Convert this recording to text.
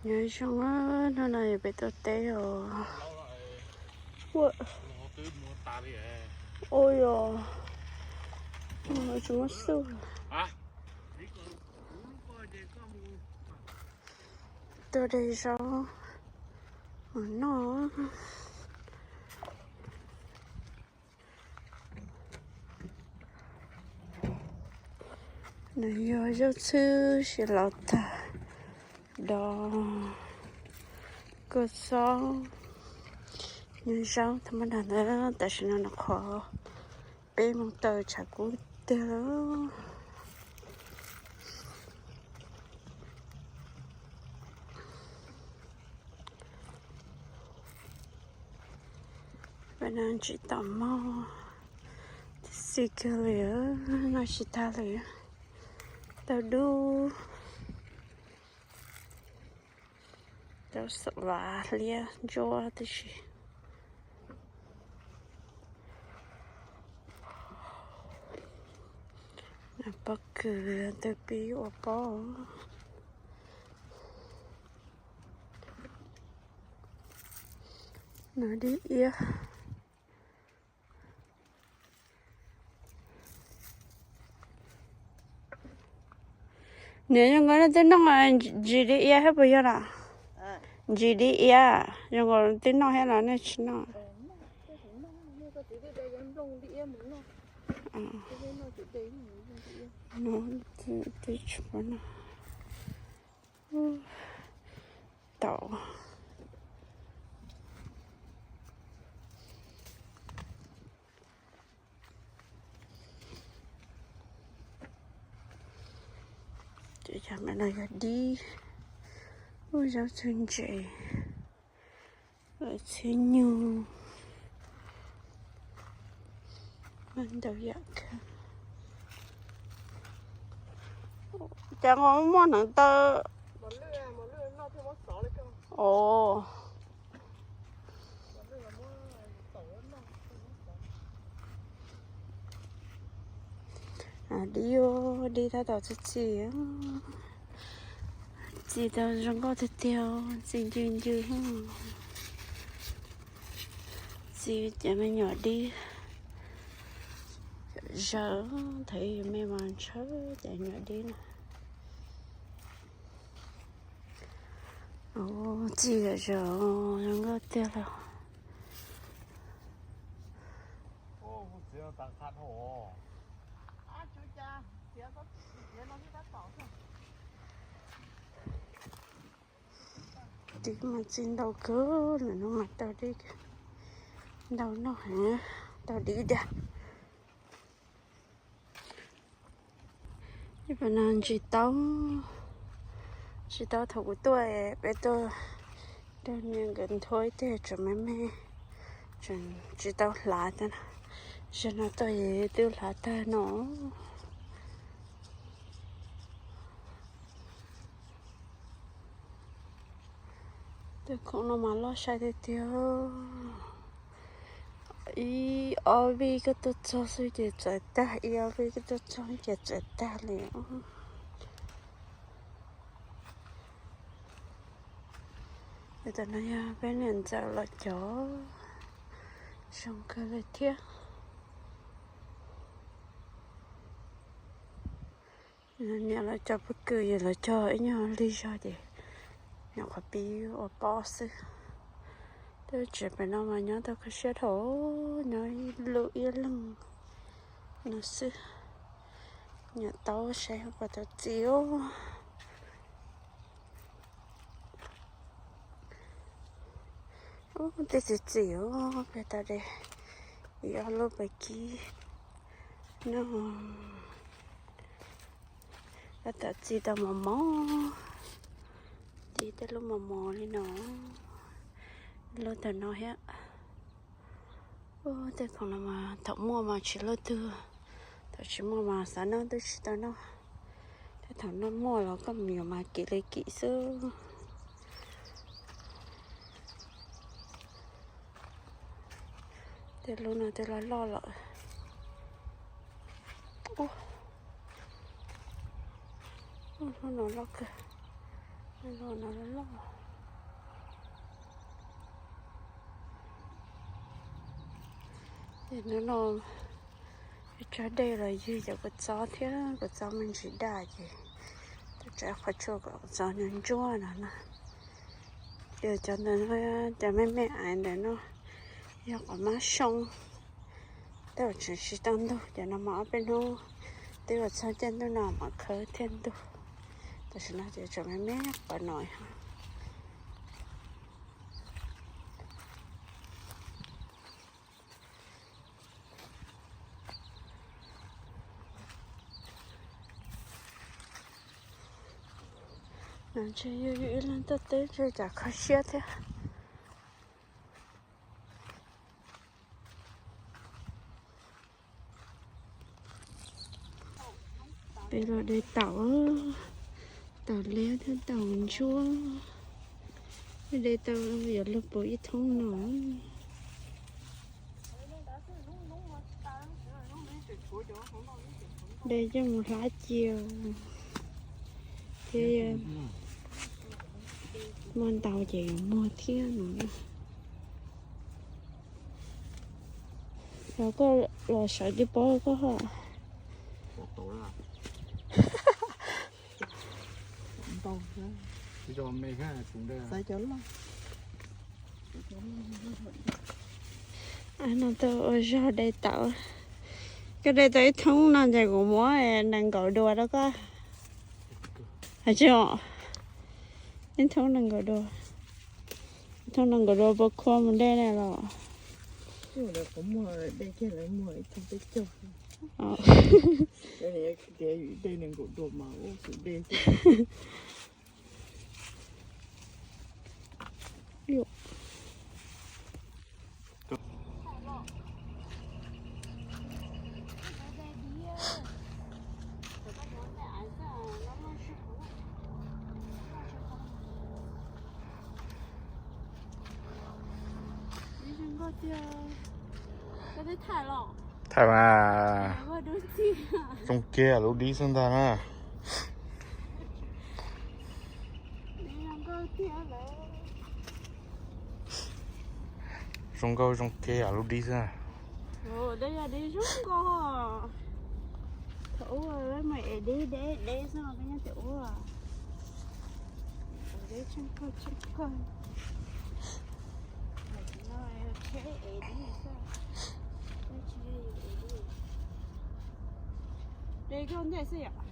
Nyob zoo, hnub no peb tuaj teb os. Ua, ua yog tsis muaj xub. Tuaj de zaub mus noj. Nws yog zaub txhwb siav los tag, do kua txob, nyob zaub tha mab dag ntawd. Tam sim no nws qhov peb moos taw tshav kub tiag lawm. Peb no ntsis tom mog, tib si kawg li, noj tsis tag li. Tau dub, tau xaum vas liab ntsuab tib si. Pob kws twb pib ua pob. No dib iab. Niam, zoo nkaus no twb noj ntsis dib iab thiab puas yog na? Ntsis dib iab zoo nkaus twb noj thiab los nej tsis noj? Twb tsis noj. Tau. Cov me no yog dib, ua zaub txhwb ntses, txhwb nyuj, ntau yam kawg. Cas nkaus muaj hneev taw. Os. Dib, dib tab tom txi txiv, txi tau zoo nkauj tiag tiag, txi ncw ncw. Txi ces me nyuam dib zaws, thaum yus me mas ntshaw ces nyuam dib na. Txi zaws zoo nkauj tiag los. Dib mas txi ntau kawg, lwm hnub mas tau dib ntau noj heev, tau dib tiag. Ib pab no ntsis taub, ntsis taub thaum kuv tuaj peb tuaj rau niam nkawd nthuav ib teg tseem me me, tseem tsis tau hlav tag. Zaum no tuaj twb hlav tag no. Tej khoom no mas loj sai tiag tiag. Ib ob vij koj tuaj txog xwb ces txawm tag, ib ob vij koj tuaj txog ces txawm tag li. Tam no yog peb niam ntxawm lawv cov, zoo kawg li thiab. Niam lawv cov pob kws, yog lawv cog ib nyuag lig zog ces nyuam qhuav pib ua pob xwb. Twb tseem pem no mas nyob tau kaj siab dhau, nyob ib lub ib leeg no xwb. Nyuam taub saib puas tau txi os. Ub, tej txiv txiv os, peb tau de ib ob lub pais kib no. Tab tom txi tau mos mos, txi tej lub mos mos li no, lub tag no thiab. Ub, tej khoom no mas thaum muaj mas tsis luaj twg, thaum tsis muaj mas xav noj twb tsis tau noj. Tej thaum noj muaj los koj mus yuav mas kim li kim xwb. Tej lub no tej loj loj lawm. Ub, lub no loj kawg. Los no loj loj. Ces hnub no tsob dej los ywg cov kua txob thiab, kua txob me ntsis daj ces tau tsa qhov tshuaj kom kua txob ntsuab ntsuab no na. Ces cov ntawm no, cov me me aiv ntawm no yog qhov mab soo, tej zaum tseem tsis tau ntug, ces no mas ob peb hnub twb los txog caij ntuj no mam khawb thiaj ntug. Tam sim no ces tseem me me qhov no. No ntshe yog ib leeg tuaj teb ntshe cas kho siab thiab. Peb los de taum, taum liab thiab taum ntsuab. De tau yuav luag puv ib thoob no. De coj mus hlab cia thiab, muaj ntau ces yuav muag thiab no. Los koj los sawv tsis paub koj ho. No tau ua zog de tau. Koj de tau ib thoob no ces kuv muab nees nkaum dua rau koj. Hais tsis, ib thoob nees nkaum dua. Ib thoob nees nkaum dua puas khuam mus de ne los? Tham mas zoo kiag lub dib xwb ntag na. Zoo nkauj zoo kiag lub dib xwb. Thaum ub peb mus ev dib deb deb xwb peb nyob tim ub. De koj ntej xwb yom.